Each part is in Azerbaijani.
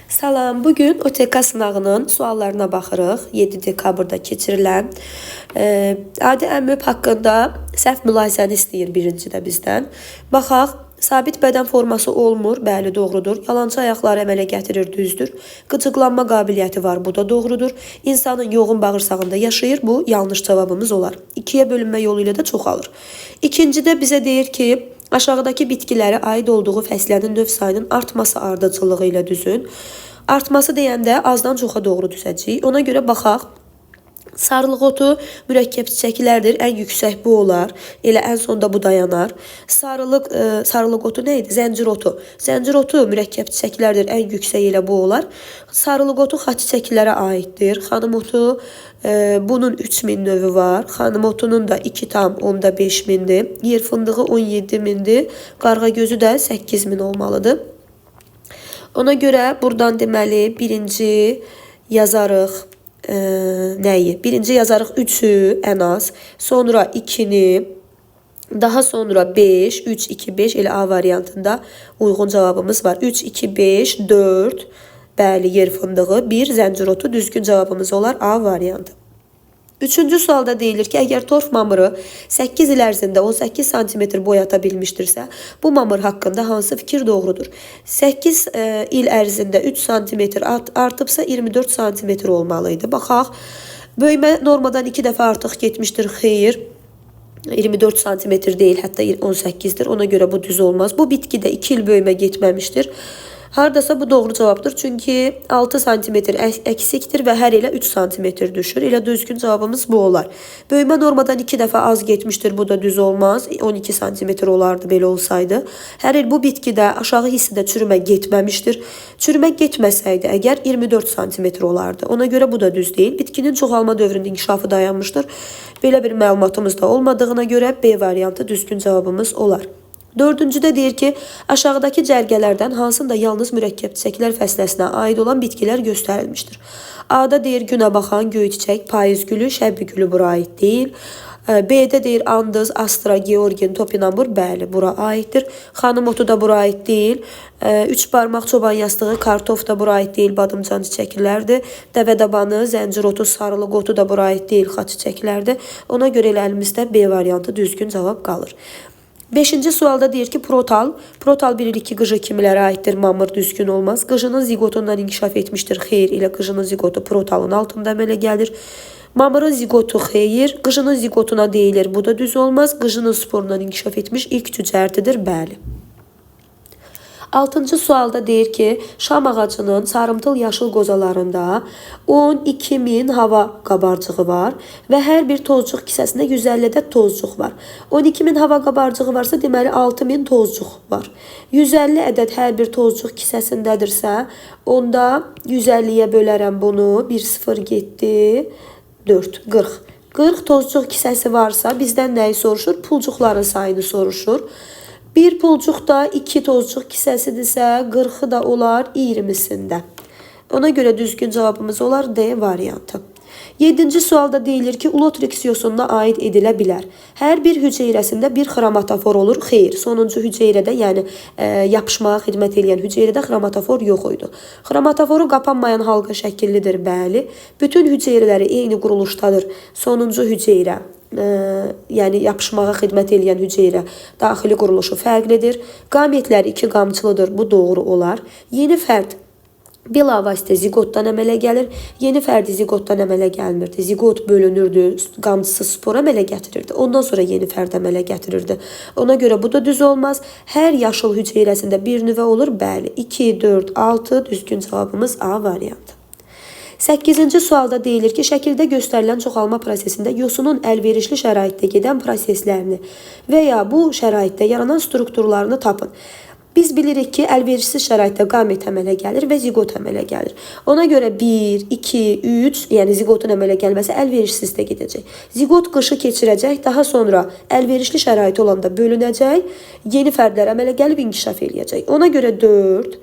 Salam, bugün OTK sınağının suallarına baxırıq. 7 dekabrda keçirilən adi əmöb haqqında səhv mülahizəni istəyir birincidə bizdən. Baxaq, sabit bədən forması olmur, bəli doğrudur. Yalançı ayaqları əmələ gətirir, düzdür. Qıcıqlanma qabiliyyəti var, bu da doğrudur. İnsanın yoğun bağırsağında yaşayır, bu yanlış cavabımız olar. İkiyə bölünmə yolu ilə də çoxalır. İkincidə bizə deyir ki, aşağıdakı bitkilərə aid olduğu fəslənin növ sayının artması ardıcıllığı ilə düzün. Artması deyəndə azdan çoxa doğru düzəcəyik. Ona görə baxaq. Sarılıq otu mürəkkəb çiçəklərdir. Ən yüksək bu olar. Elə ən sonda bu dayanar. Sarılıq otu nə idi? Zəncir otu. Zəncir otu mürəkkəb çiçəklərdir. Ən yüksək elə bu olar. Sarılıq otu xaç çiçəklərə aiddir. Xanım otu bunun 3000 növü var. Xanım otunun da 2,5 mindir. Yer fındığı 17 mindir. Qarğa gözü də 8000 olmalıdır. Ona görə buradan deməli birinci yazarıq nəyi? Birinci yazarıq 3-ü ən az, sonra 2-ni, daha sonra 5, 3, 2, 5 elə A variantında uyğun cavabımız var. 3, 2, 5, 4, bəli yer fındığı, 1 zəncir otu düzgün cavabımız olar A variantı. Üçüncü sualda deyilir ki, əgər torf mamırı 8 il ərzində 18 sm boy ata bilmişdirsə, bu mamır haqqında hansı fikir doğrudur? 8 il ərzində 3 sm artıbsa 24 sm olmalıydı. Baxaq, böyümə normadan 2 dəfə artıq getmişdir, xeyr. 24 sm deyil, hətta 18-dir. Ona görə bu düz olmaz. Bu bitkidə 2 il böyümə getməmişdir. Hardasa bu doğru cavabdır. Çünki 6 sm əksikdir və hər ilə 3 sm düşür. Elə düzgün cavabımız bu olar. Böyümə normadan 2 dəfə az getmişdir. Bu da düz olmaz. 12 sm olardı belə olsaydı. Hər il bu bitkidə aşağı hissədə çürümə getməmişdir. Çürümə getməsəydi əgər 24 sm olardı. Ona görə bu da düz deyil. Bitkinin çoxalma dövründə inkişafı dayanmışdır. Belə bir məlumatımız da olmadığına görə B variantı düzgün cavabımız olar. Dördüncüdə deyir ki, aşağıdakı cərgələrdən hansında yalnız mürəkkəb çiçəklər fəsləsinə aid olan bitkilər göstərilmişdir? A-da deyir günəbaxan, göyçiçək, payız gülü, şəbbi gülü bura aid deyil. B-də deyir andız, astra, georgin, topinambur, bəli, bura aiddir. Xanım otu da bura aid deyil. Üç barmaq çoban yastığı, kartof da bura aid deyil, badımcan çiçəklərdir. Dəvə dabanı, zəncir otu, sarılıq otu da bura aid deyil, xaç çiçəklərdir. Ona görə elə əlimizdə B variantı düzgün cavab qalır. Beşinci sualda deyir ki, protal. Protal 1 il 2 qıcı kimilərə aiddir, mamır düzgün olmaz. Qıcının ziqotundan inkişaf etmişdir, xeyr, elə qıcının ziqotu protalın altında əmələ gəlir. Mamırın ziqotu xeyir, qıcının ziqotuna deyilir, bu da düz olmaz. Qıcının sporundan inkişaf etmiş ilk cücərtidir, bəli. Altıncı sualda deyir ki, şam ağacının sarımtıl yaşıl qozalarında 12.000 hava qabarcığı var və hər bir tozcuq kisəsində 150 ədəd tozcuq var. 12.000 hava qabarcığı varsa, deməli 6.000 tozcuq var. 150 ədəd hər bir tozcuq kisəsindədirsə, onda 150-yə bölərəm bunu. 1 0 getdi, 4, 40. 40 tozcuq kisəsi varsa, bizdən nəyi soruşur? Pulcuqların sayını soruşur. Bir pulcuq da 2 tozcuq kisəsidirsə, 40-ı da olar 20-sində. Ona görə düzgün cavabımız olar D variantı. 7-ci sualda deyilir ki, Ulotrix yosununa aid edilə bilər. Hər bir hüceyrəsində bir xromatofor olur. Xeyr, sonuncu hüceyrədə, yəni yapışmağa xidmət eləyən hüceyrədə xromatofor yox idi. Xromatoforu qapanmayan halqa şəkillidir, bəli. Bütün hüceyrələri eyni quruluşdadır. Sonuncu hüceyrə, yəni yapışmağa xidmət eləyən hüceyrə daxili quruluşu fərqlidir. Qametlər 2 qamçılıdır, bu doğru olar. Yeni fərd bilavasitə ziqotdan əmələ gəlir. Yeni fərdi ziqotdan əmələ gəlmirdi. Ziqot bölünürdü, qamçısız spor əmələ gətirirdi. Ondan sonra yeni fərd əmələ gətirirdi. Ona görə bu da düz olmaz. Hər yaşıl hüceyrəsində bir nüvə olur. Bəli, 2, 4, 6 düzgün cavabımız A variantı. 8-ci sualda deyilir ki, şəkildə göstərilən çoxalma prosesində yosunun əlverişli şəraitdə gedən proseslərini və ya bu şəraitdə yaranan strukturlarını tapın. Biz bilirik ki, əlverişsiz şəraitdə qamet əmələ gəlir və ziqot əmələ gəlir. Ona görə 1, 2, 3, yəni ziqotun əmələ gəlməsi əlverişsiz də gedəcək. Ziqot qışı keçirəcək, daha sonra əlverişli şərait olanda bölünəcək, yeni fərdlər əmələ gəlib inkişaf eləyəcək. Ona görə 4,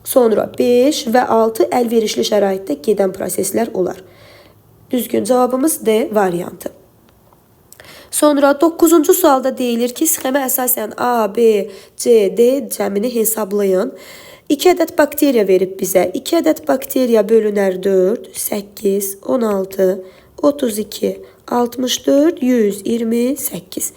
sonra 5 və 6 əlverişli şəraitdə gedən proseslər olar. Düzgün cavabımız D variantı. Sonra 9-cu sualda deyilir ki, sxemə əsasən A, B, C, D cəmini hesablayın. 2 ədəd bakteriya verib bizə. 2 ədəd bakteriya bölünər 4, 8, 16, 32, 64, 128.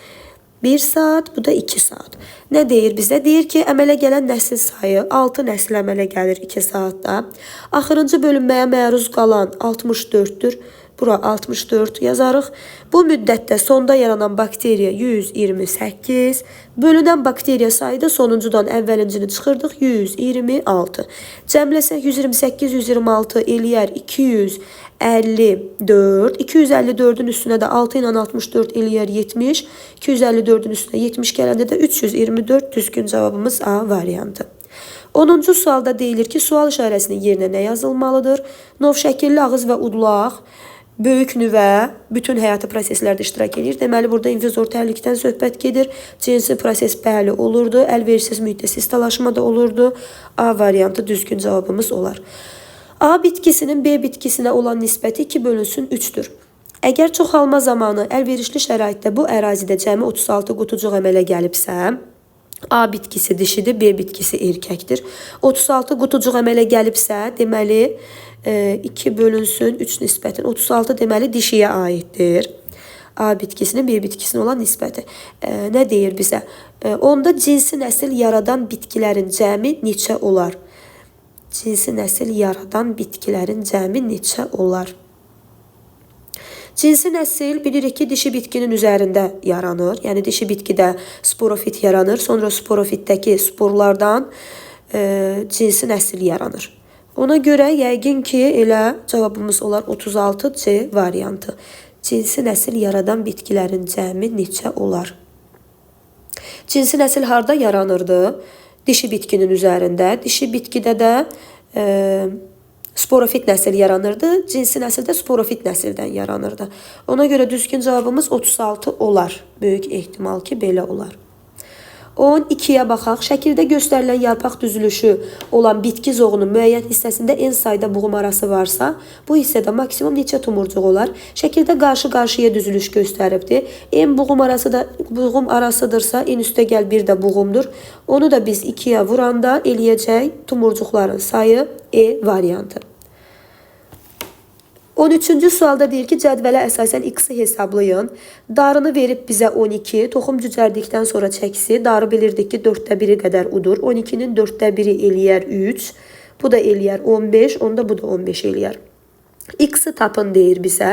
1 saat, bu da 2 saat. Nə deyir bizə? Deyir ki, əmələ gələn nəsil sayı 6 nəsil əmələ gəlir 2 saatda. Axırıncı bölünməyə məruz qalan 64-dür. Bura 64 yazarıq. Bu müddətdə sonda yaranan bakteriya 128, bölünən bakteriya sayı da sonuncudan əvvəlincini çıxırdıq 126. Cəmləsək 128, 126 eləyər 254. 254-ün üstünə də 6 ilə 64 eləyər 70. 254-ün üstünə 70 gələndə də 324 düzgün cavabımız A variantı. 10-cu sualda deyilir ki, sual işarəsinin yerinə nə yazılmalıdır? Nov şəkilli ağız və udlaq, böyük nüvə bütün həyati proseslərdə iştirak edir. Deməli, burada infuzor tərlikdən söhbət gedir. Cinsi proses bəli olurdu. Əlverişsiz mühitdə sistalaşma da olurdu. A variantı düzgün cavabımız olar. A bitkisinin B bitkisinə olan nisbəti 2 bölünsün 3-dür. Əgər çoxalma zamanı əlverişli şəraitdə bu ərazidə cəmi 36 qutucuq əmələ gəlibsə, A bitkisi dişidir, B bitkisi erkəkdir. 36 qutucuq əmələ gəlibsə, deməli 2 bölünsün 3 nisbətin 36 deməli dişiyə aiddir. A bitkisinin B bitkisinə olan nisbəti. Nə deyir bizə? Onda cinsi nəsil yaradan bitkilərin cəmi neçə olar? Cinsi nəsil yaradan bitkilərin cəmi neçə olar? Cinsi nəsil bilirik ki, dişi bitkinin üzərində yaranır. Yəni dişi bitkidə sporofit yaranır. Sonra sporofitdəki sporlardan cinsi nəsil yaranır. Ona görə yəqin ki, elə cavabımız olar 36 C variantı. Cinsi nəsil yaradan bitkilərin cəmi neçə olar? Cinsi nəsil harda yaranırdı? Dişi bitkinin üzərində. Dişi bitkidə də sporofit nəsil yaranırdı. Cinsi nəsil də sporofit nəsildən yaranırdı. Ona görə düzgün cavabımız 36 olar. Böyük ehtimal ki, belə olar. 12-yə baxaq. Şəkildə göstərilən yarpaq düzülüşü olan bitki zoğunun müəyyən hissəsində en sayda buğum arası varsa, bu hissədə maksimum neçə tumurcuq olar? Şəkildə qarşı-qarşıya düzülüş göstəribdir. En buğum arası da buğum arasıdırsa, en üstə gəl bir də buğumdur. Onu da biz 2-yə vuranda eləyəcək tumurcuqların sayı E variantı. 13-cü sualda deyir ki, cədvələ əsasən x-i hesablayın. Darını verib bizə 12, toxum cücərdikdən sonra çəkisi, darı bilirdik ki, 4-də 1-i qədər udur. 12-nin 4-də 1-i eləyər 3, bu da eləyər 15, onda bu da 15 eləyər. X-i tapın deyir bizə.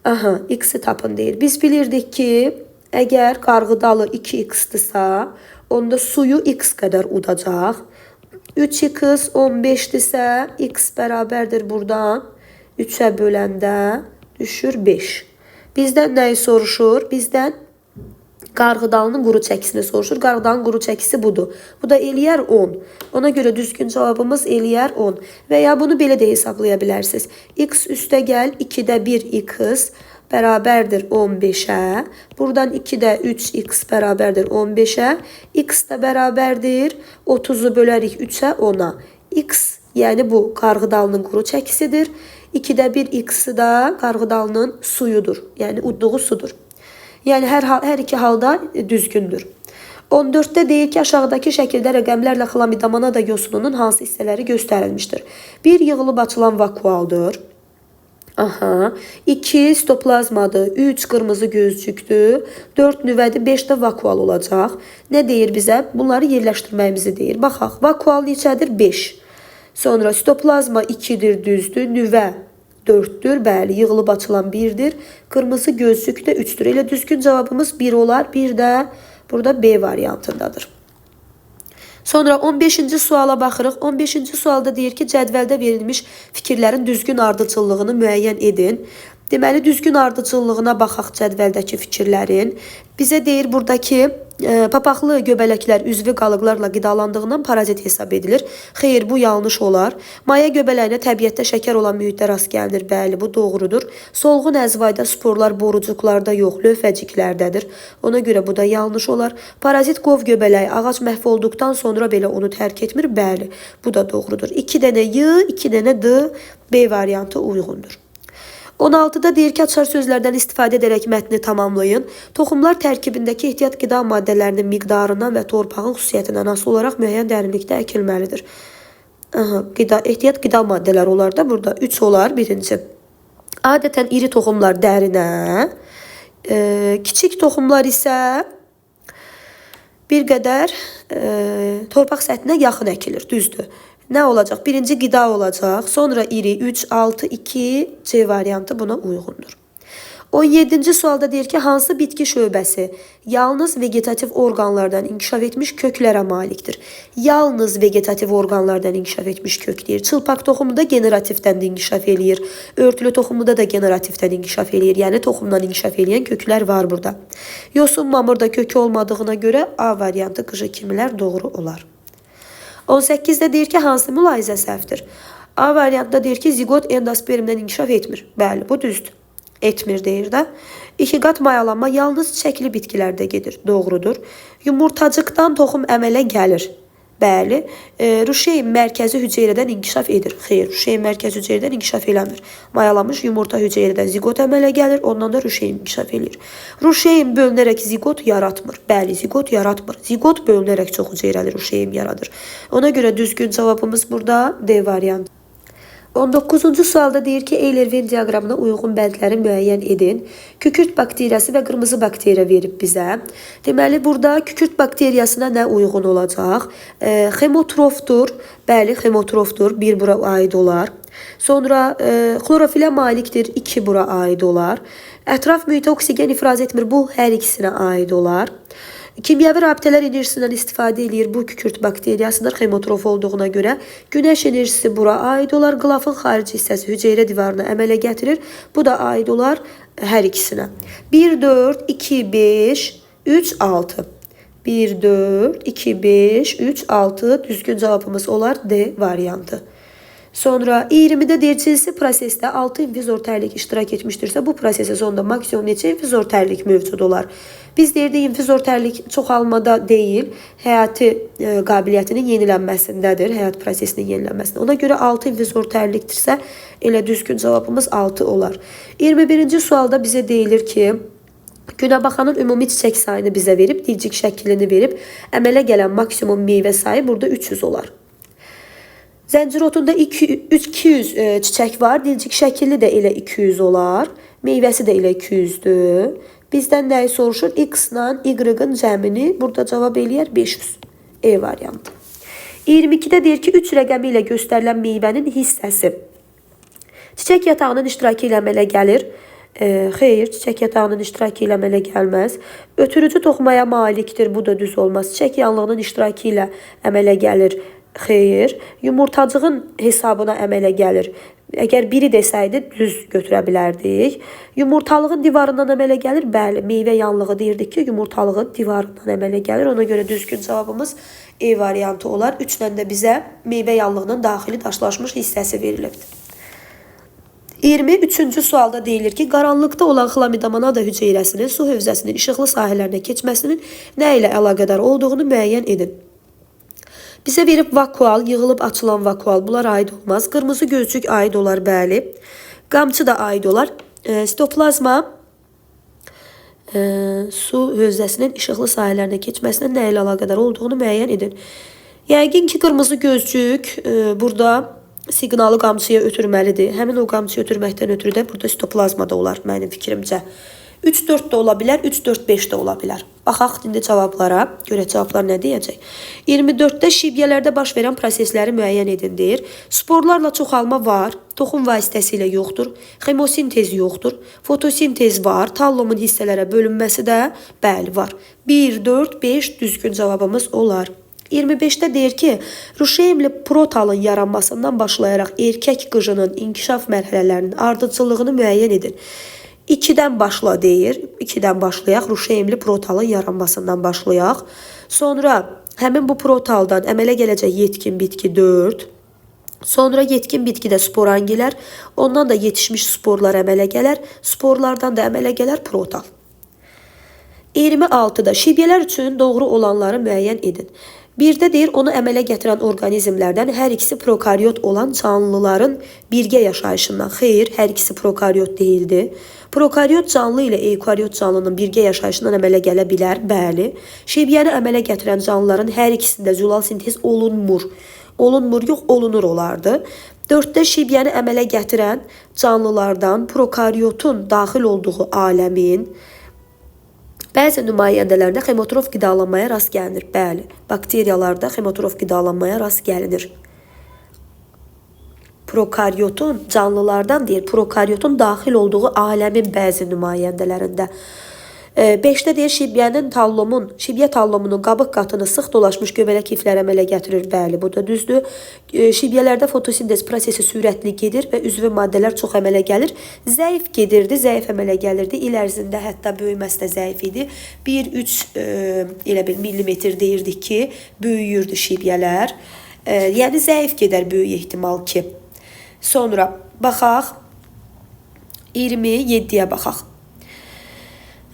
Aha, x-i tapın deyir. Biz bilirdik ki, əgər qarğıdalı 2x-dirsə, onda suyu x qədər udacaq. 3x 15-dirsə, x bərabərdir buradan. 3'e böləndə düşür 5. Bizdən nəyi soruşur? Bizdən qarğıdalının quru çəkisini soruşur. Qarğıdalının quru çəkisi budur. Bu da eləyər 10. Ona görə düzgün cavabımız eləyər 10. Və ya bunu belə də hesablaya bilərsiniz. X üstə gəl 2-də 1 x bərabərdir 15-ə. Buradan 2-də 3x bərabərdir 15-ə. X də bərabərdir 30-u bölərik 3-ə 10-a. X, yəni bu qarğıdalının quru çəkisidir. 2-də 1 x-i də qarğıdalının suyudur. Yəni udduğu sudur. Yəni hər iki halda düzgündür. 14-də deyir ki, aşağıdakı şəkildə rəqəmlərlə xlamidamonada yosununun hansı hissələri göstərilmişdir? 1 yığılıb açılan vakualdır. Aha. 2 sitoplazmadır, 3 qırmızı gözcükdür, 4 nüvədir, 5 də vakual olacaq. Nə deyir bizə? Bunları yerləşdirməyimizi deyir. Baxaq, vakual neçədir? 5. Sonra sitoplazma 2-dir, düzdür, nüvə 4-dür, bəli, yığılıb açılan 1-dir. Qırmızı gözcük də 3-dür. Elə düzgün cavabımız 1 olar, 1 də burada B variantındadır. Sonra 15-ci suala baxırıq. 15-ci sualda deyir ki, cədvəldə verilmiş fikirlərin düzgün ardıcıllığını müəyyən edin. Deməli, düzgün ardıcıllığına baxaq cədvəldəki fikirlərin. Bizə deyir burada ki, papaqlı göbələklər üzvü qalıqlarla qidalandığından parazit hesab edilir. Xeyr, bu yanlış olar. Maya göbələyinə təbiətdə şəkər olan mühitdə rast gəlinir. Bəli, bu doğrudur. Solğun əzvayda sporlar borucuqlarda yox, lövhəciklərdədir. Ona görə bu da yanlış olar. Parazit qov göbələyi ağac məhv olduqdan sonra belə onu tərk etmir. Bəli, bu da doğrudur. 2 dənə Y, 2 dənə D, B variantı uyğundur. 16-da deyir ki, açar sözlərdən istifadə edərək mətni tamamlayın. Toxumlar tərkibindəki ehtiyat qida maddələrinin miqdarından və torpağın xüsusiyyətindən asılı olaraq müəyyən dərinlikdə əkilməlidir. Aha, ehtiyat qida maddələri olar da burada 3 olar birinci. Adətən iri toxumlar dərinə, kiçik toxumlar isə bir qədər torpaq səthinə yaxın əkilir, düzdür. Nə olacaq? Birinci qida olacaq, sonra iri 3, 6, 2, C variantı buna uyğundur. 17-ci sualda deyir ki, hansı bitki şöbəsi yalnız vegetativ orqanlardan inkişaf etmiş köklərə malikdir? Yalnız vegetativ orqanlardan inkişaf etmiş kök deyir. Çılpaq toxumu da generativdən də inkişaf eləyir. Örtülü toxumu da generativdən inkişaf eləyir. Yəni toxumdan inkişaf eləyən köklər var burada. Yosun mamırda kökü olmadığına görə A variantı qıcı kimilər doğru olar. 18-də deyir ki, hansı mülahizə səhvdir? A variantında deyir ki, ziqot endospermdən inkişaf etmir. Bəli, bu düzdür. Etmir deyir də. İki qat mayalanma yalnız çiçəkli bitkilərdə gedir. Doğrudur. Yumurtacıqdan toxum əmələ gəlir. Bəli. Ruşeym mərkəzi hüceyrədən inkişaf edir. Xeyr, ruşeym mərkəzi hüceyrədən inkişaf eləmir. Mayalanmış yumurta hüceyrədən ziqot əmələ gəlir, ondan da ruşeym inkişaf eləyir. Ruşeym bölünərək ziqot yaratmır. Bəli, ziqot yaratmır. Ziqot bölünərək çox hüceyrəli ruşeym yaradır. Ona görə düzgün cavabımız burada D variantı. 19-cu sualda deyir ki, Euler-Venn diaqramına uyğun bəndləri müəyyən edin. Kükürt bakteriyası və qırmızı bakteriya verib bizə. Deməli, burada kükürt bakteriyasına nə uyğun olacaq? Xemotrofdur. Bəli, xemotrofdur. 1 bura aid olar. Sonra xlorofilə malikdir. 2 bura aid olar. Ətraf mühitə oksigen ifraz etmir. Bu hər ikisinə aid olar. Kimyəvi rabitələr enerjisindən istifadə eləyir bu kükürt bakteriyasıdır xemotrof olduğuna görə. Günəş enerjisi bura aid olar. Qılafın xarici hissəsi hüceyrə divarını əmələ gətirir. Bu da aid olar hər ikisinə. 1, 4, 2, 5, 3, 6. 1, 4, 2, 5, 3, 6 düzgün cavabımız olar D variantı. Sonra 20-də deyir cinsi prosesdə 6 infizor tərlik iştirak etmişdirsə, bu prosesin sonunda maksimum neçə infizor tərlik mövcud olar? Biz deyirdik infizor tərlik çoxalmada deyil, həyati qabiliyyətinin yenilənməsindədir, həyat prosesinin yenilənməsində. Ona görə 6 infizor tərlikdirsə, elə düzgün cavabımız 6 olar. 21-ci sualda bizə deyilir ki, günəbaxanın ümumi çiçək sayını bizə verib, dilcik şəklini verib, əmələ gələn maksimum meyvə sayı burada 300 olar. Zəncirotunda 200 çiçək var. Dilcik şəkilli də elə 200 olar. Meyvəsi də elə 200-dür. Bizdən nəyi soruşur? X-la Y-ın cəmini burada cavab eləyər 500. E variantı. 22-də deyir ki, 3 rəqəmi ilə göstərilən meyvənin hissəsi. Çiçək yatağının iştirakı ilə əmələ gəlir. Xeyr, çiçək yatağının iştirakı ilə əmələ gəlməz. Ötürücü toxumaya malikdir. Bu da düz olmaz. Çiçək yanlığının iştirakı ilə əmələ gəlir. Xeyr, yumurtacığın hesabına əmələ gəlir. Əgər biri desəydi, düz götürə bilərdik. Yumurtalığın divarından əmələ gəlir. Bəli, meyvə yanlığı deyirdik ki, yumurtalığın divarından əmələ gəlir. Ona görə düzgün cavabımız E variantı olar. 3-lə də bizə meyvə yanlığının daxili daşlaşmış hissəsi verilibdir. 23-cü sualda deyilir ki, qaranlıqda olan xlamidomonada hüceyrəsinin su hövzəsinin işıqlı sahələrinə keçməsinin nə ilə əlaqədar olduğunu müəyyən edin. Bizə verib vakual, yığılıb açılan vakual, bunlar aid olmaz. Qırmızı gözcük aid olar, bəli. Qamçı da aid olar. Sitoplazma su hövzəsinin işıqlı sahələrinə keçməsinə nə ilə əlaqədar olduğunu müəyyən edin. Yəqin ki, qırmızı gözcük burada siqnalı qamçıya ötürməlidir. Həmin o qamçıya ötürməkdən ötürü də burada sitoplazma da olar mənim fikrimcə. 3-4 də ola bilər, 3-4-5 də ola bilər. Baxaq indi cavablara, görək cavablar nə deyəcək. 24-də şibyələrdə baş verən prosesləri müəyyən edin deyir. Sporlarla çoxalma var, toxum vasitəsilə yoxdur, xemosintez yoxdur, fotosintez var, tallomun hissələrə bölünməsi də bəli var. 1, 4, 5 düzgün cavabımız olar. 25-də deyir ki, ruşeymli protalın yaranmasından başlayaraq erkək qıcının inkişaf mərhələlərinin ardıcıllığını müəyyən edin. 2-dən başla deyir. 2-dən başlayaq. Ruşeymli protalın yaranmasından başlayaq. Sonra həmin bu protaldan əmələ gələcək yetkin bitki 4. Sonra yetkin bitkidə sporangilər, ondan da yetişmiş sporlar əmələ gələr. Sporlardan da əmələ gələr protal. 26-da şibyələr üçün doğru olanları müəyyən edin. Birdə deyir, onu əmələ gətirən orqanizmlərdən hər ikisi prokaryot olan canlıların birgə yaşayışından. Xeyr, hər ikisi prokaryot deyildi. Prokaryot canlı ilə eukaryot canlının birgə yaşayışından əmələ gələ bilər. Bəli. Şibyəni əmələ gətirən canlıların hər ikisində zülal sintez olunmur. Olunmur, yox, olunur olardı. 4-də şibyəni əmələ gətirən canlılardan prokaryotun daxil olduğu aləmin bəzi nümayəndələrində xemotrof qidalanmaya rast gəlinir. Bəli, bakteriyalarda xemotrof qidalanmaya rast gəlinir. Prokaryotun, canlılardan deyir, prokaryotun daxil olduğu aləmin bəzi nümayəndələrində. 5-də deyir, şibyə tallomunun qabıq qatını sıx dolaşmış göbələk hiflər əmələ gətirir. Bəli, bu da düzdür. Şibyələrdə fotosintez prosesi sürətli gedir və üzvü maddələr çox əmələ gəlir. Zəif gedirdi, zəif əmələ gəlirdi. İl ərzində hətta böyüməsi də zəif idi. 1-3 elə bir millimetr deyirdik ki, böyüyürdü şibyələr. Yəni zəif gedər böyük ehtimal ki. Sonra baxaq, 27-yə baxaq.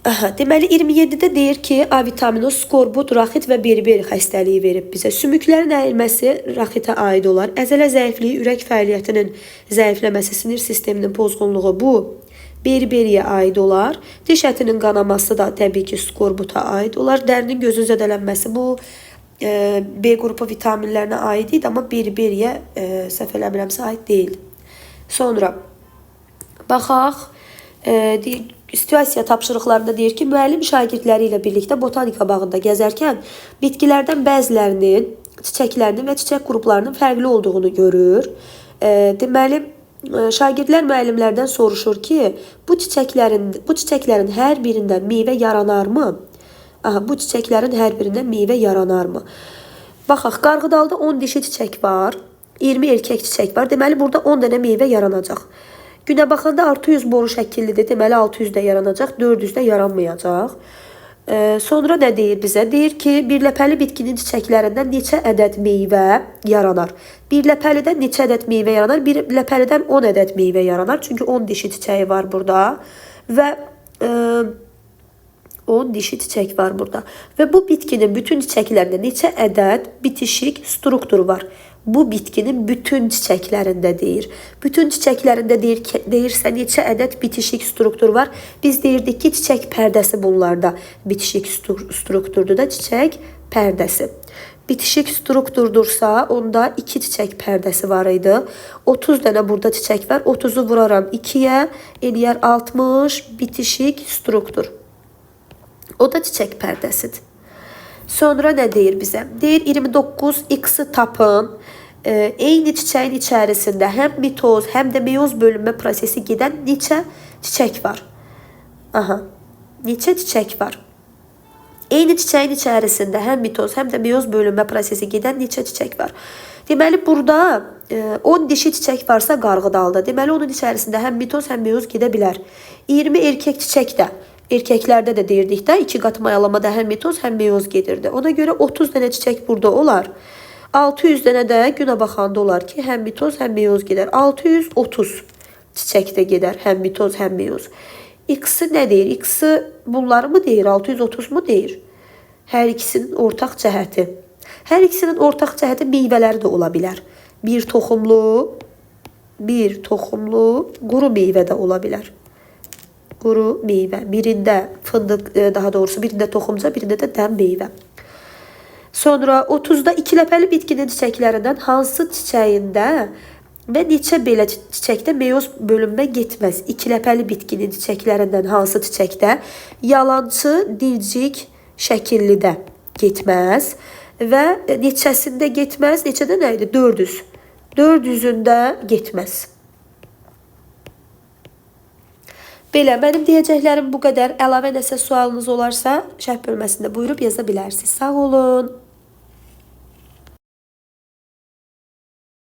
Aha, deməli 27-də deyir ki, A vitamini skorbut, raxit və berberi xəstəliyi verib bizə. Sümüklərin əyilməsi raxitə aid olar. Əzələ zəifliyi, ürək fəaliyyətinin zəifləməsi, sinir sisteminin pozğunluğu bu berberiyə aid olar. Diş ətinin qanaması da təbii ki, skorbuta aid olar. Dərinin gözün zədələnməsi bu B qrupu vitaminlərinə aid idi, amma berberiyə səhv eləmirəmsə aid deyil. Sonra baxaq. Situasiya tapşırıqlarında deyir ki, müəllim şagirdləri ilə birlikdə botanika bağında gəzərkən bitkilərdən bəzilərinin çiçəklərinin və çiçək qruplarının fərqli olduğunu görür. Deməli, şagirdlər müəllimlərdən soruşur ki, bu çiçəklərin hər birindən meyvə yaranarmı? Aha, bu çiçəklərin hər birindən meyvə yaranarmı? Baxaq, qarğıdalda 10 dişi çiçək var, 20 erkək çiçək var. Deməli, burada 10 dənə meyvə yaranacaq. Günə baxanda 600 boru şəkillidir. Deməli, 600 də yaranacaq, 400 də yaranmayacaq. Sonra nə deyir bizə? Deyir ki, birləpəli bitkinin çiçəklərindən neçə ədəd meyvə yaranar? Birləpəlidən neçə ədəd meyvə yaranar? Birləpəlidən 10 ədəd meyvə yaranar. Çünki 10 dişi çiçəyi var burada. Və 10 dişi çiçək var burada. Və bu bitkinin bütün çiçəklərində neçə ədəd bitişik struktur var? Bu bitkinin bütün çiçəklərində deyir. Bütün çiçəklərində deyirsə neçə ədəd bitişik struktur var? Biz deyirdik ki, çiçək pərdəsi bunlarda bitişik strukturdur da, çiçək pərdəsi. Bitişik strukturdursa, onda 2 çiçək pərdəsi var idi. 30 dənə burada çiçək var. 30-u vuraram 2-yə, eləyər 60 bitişik struktur. O da çiçək pərdəsidir. Sonra nə deyir bizə? Deyir 29x-i tapın. Eyni çiçəyin içərisində həm mitoz, həm də meyoz bölünmə prosesi gedən neçə çiçək var? Aha, neçə çiçək var? Eyni çiçəyin içərisində həm mitoz, həm də meyoz bölünmə prosesi gedən neçə çiçək var? Deməli, burada 10 dişi çiçək varsa qarğıdalda, deməli, onun içərisində həm mitoz, həm meyoz gedə bilər. 20 erkək çiçək də. Erkəklərdə də deyirdik də, 2 qat mayalamada həm mitoz, həm meyoz gedirdi. Ona görə 30 dənə çiçək burada olar. 600 dənə də günə baxanda olar ki, həm mitoz, həm meyoz gedər. 630 çiçək də gedər, həm mitoz, həm meyoz. X-i nə deyir? X-i bunları mı deyir? 630 mu deyir? Hər ikisinin ortaq cəhəti. Hər ikisinin ortaq cəhəti meyvələri də ola bilər. Bir toxumlu quru meyvə də ola bilər. Quru meyvə. Birində fındıq, daha doğrusu birində toxumca, birində də dən meyvə. Sonra 30-da ikiləpəli bitkinin çiçəklərindən hansı çiçəyində və neçə belə çiçəkdə meyoz bölünmə getməz? İkiləpəli bitkinin çiçəklərindən hansı çiçəkdə yalançı dilcik şəkillidə getməz və neçəsində getməz? Neçədə nə idi? 400. 400-ündə getməz. Belə, mənim deyəcəklərim bu qədər. Əlavə nəsə sualınız olarsa, şərh bölməsində buyurub yaza bilərsiniz. Sağ olun.